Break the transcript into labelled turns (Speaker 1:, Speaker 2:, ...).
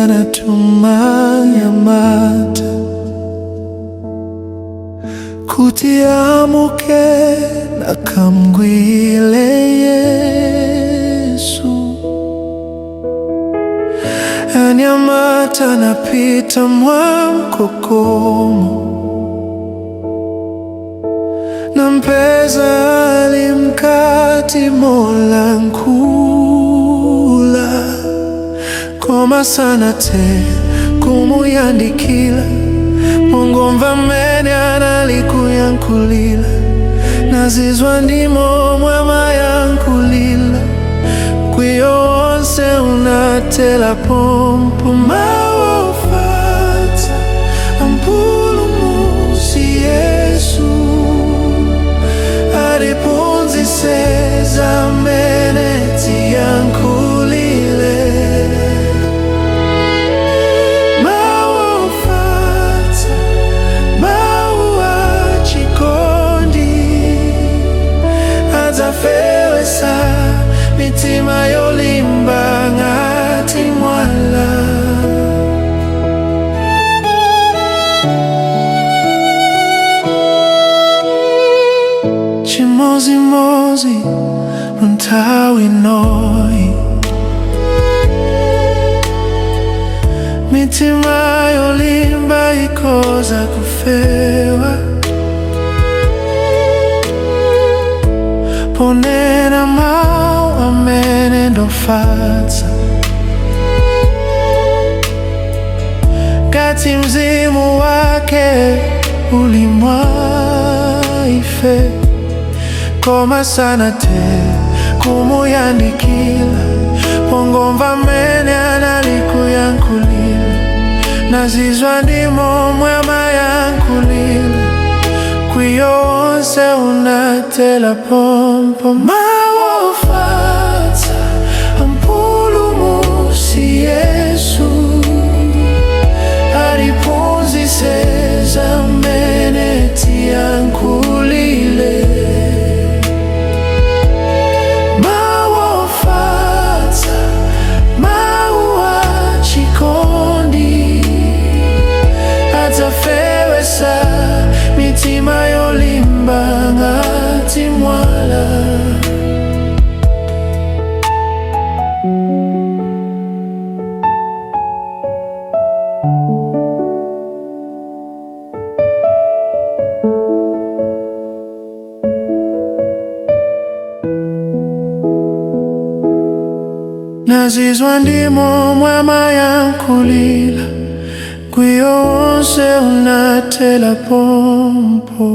Speaker 1: Anatuma mnyamata kuti amuke nakamgwile Yesu. Anyamata napita mwamkokomo, nampeza ali mkati molankhula, koma sanathe kumuyandikila, pongomva mmene analikuyankhulila, nazizwa ndimo mwamayankhulila, mkwiyo wonse unatela pompo. Mawu ofatsa ampulumutsi Yesu atiphunzitse zamene tiyankhulile. Mawu ofatsa, mawu achikondi adzafewetsa mitima yolimba ngati mwala. Chimodzimodzi nthawi inoyi, mitima yolimba ikhoza kufewa ponena mawu amene ndofatsa, ngati mzimu wake uli mwa ife. Koma sanathe kumuyandikila, pongomva mmene analikuyankhulila, nazizwa ndimo mwamayankhulila, mkwiyo wonse unatela pompo. Mawu ofatsa ampulumutsi Yesu atiphunzitse zamene tiyankhulile. Mawu ofatsa, mawu achikondi adzafewetsa mitima yolimba ngati mwala. Nazizwa ndimo mwamayankhulila, mkwiyo wonse unatela pompo.